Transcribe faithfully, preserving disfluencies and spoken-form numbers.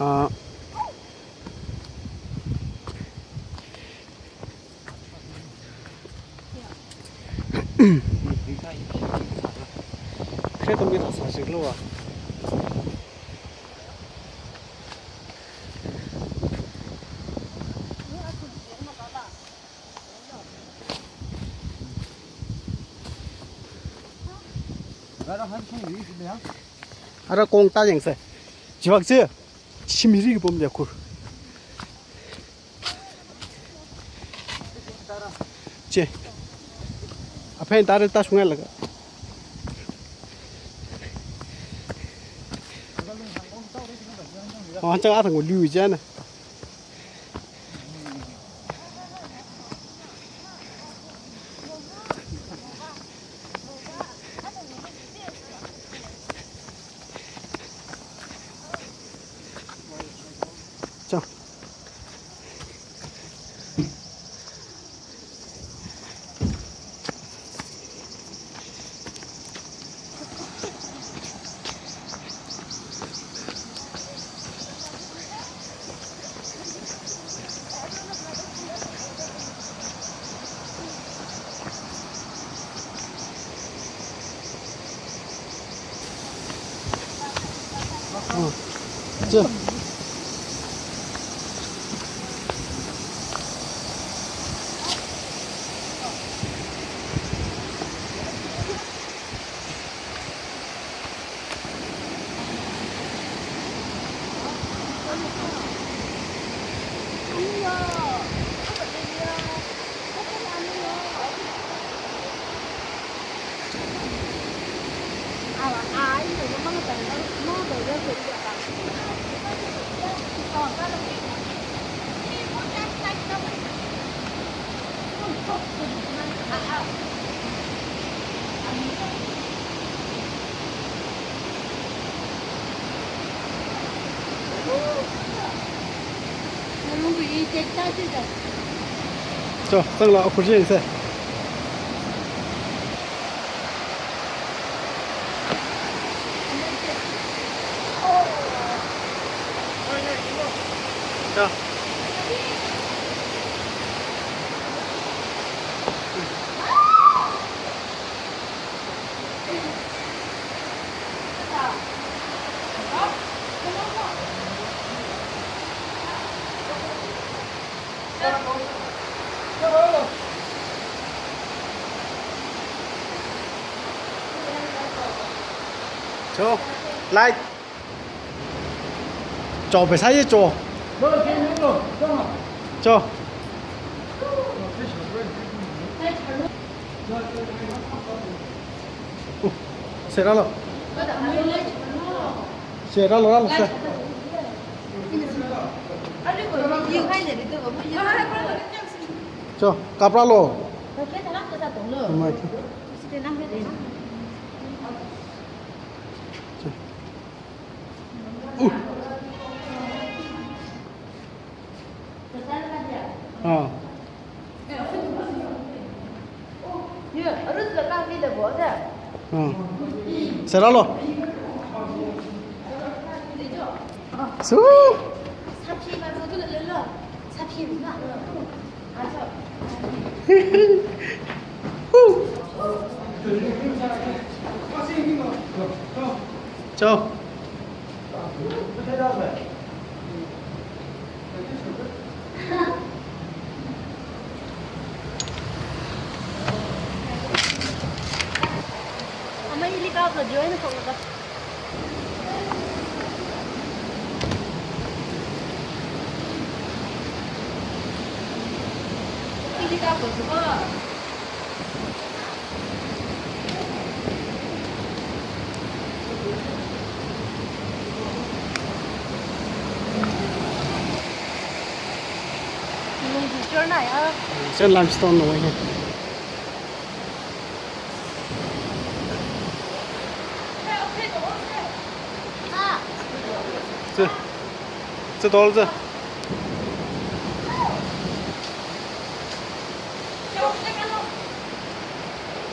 Ah. Khe tumi ta sa siklo wa. Ara kong ta yangsa. Chivak chi. Shimiri ki pom le kur. Che. Aphen tare ta shungai laga. Oh, chang atang liu jana. Chao. Cho, sangla akhur jeng se. Cho. Cho, light. Cho, pheisā ye cho. Cho. Uh, se rālo. Se rālo, rālo, se. Cho, kap rālo. Cho. Uh. Ah. Ah. Se rālo. Su. Cho. Ama ili kaplo, join ko ka. Ili kaplo, ko. Chen limestone no hai. Chitol chi.